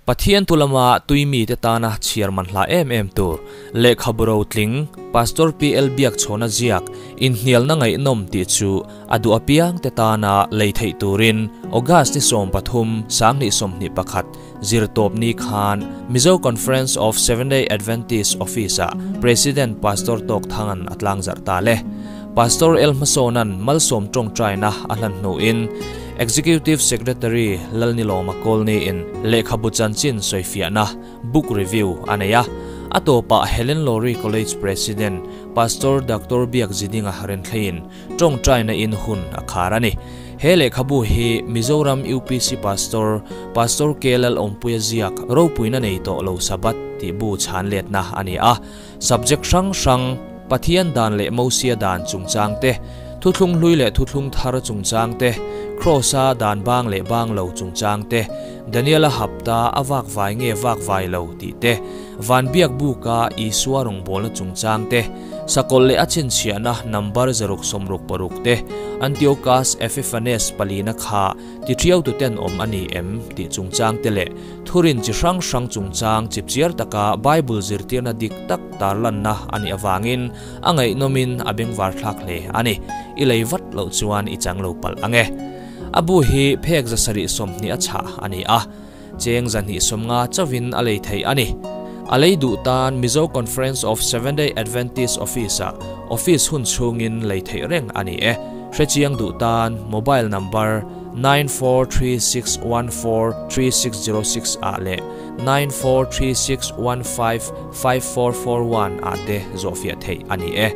Pathian thu lama tui mite tana chhiar man hla em em tur lehkhabu rotling Pastor PL Biakchhawna ziak inhnialna ngaihnawm tih chu a duh apiang te tana lei theih turin August ni 13 2021 zirtawp ni khan Mizo Conference of Seventh-day Adventist Office-ah President Pastor Tawk Thangan a tlangzarh ta le. Pastor El Hmasawnan malsawm tawngtaina a hlan hnuin Executive Secretary Lalnilawma Kawlniin lehkhabu chanchin sawifiahna, book review, a nei a. A tawpah Helen Lowry College President Pastor Doctor Biak Zidinga Renthleiin tawngtaina in hun a khar a ni. He lehkhabu hi Mizoram UPC Pastor, Pastor KLL Awmpuia ziak ropuina nei tawh lo Sabbath tih bu chhan letna a ni a. Subject hrang hrang, Pathian dan leh Mosia dan chungchang te, thuthlung hlui leh thuthlung thar chungchang te, Kraws-a dan bang leh bang lo chungchang te, Daniel-a hapta a vak vai nge vak vai lo tih te, Van biak buka Isua rawngbawlna chungchang te, Sakawlh leh a chhinchhiahna number 666 te, Antiochus Epiphanes palina kha Tiṭiautu ten awm a ni em? tih chungchang te leh thurin chi hrang hrang chungchang chipchiar taka Bible zirtirna dik tak tarlanna a nih avangin a ngaihnawmin a bengvar thlak hle a ni. I lei vat loh chuan i chang lo palh ang e. A bu hi phek 720 a chhah a ni a, cheng 250 chauhin a lei theih a ni. A lei duh tan Mizo Conference of Seventh-day Adventist Office-ah office hun chhungin lei theih reng a ni e. Hrechiang duh tan mobile number 9436143606 ah leh 9436155441 ah te zawhfiah theih a ni e.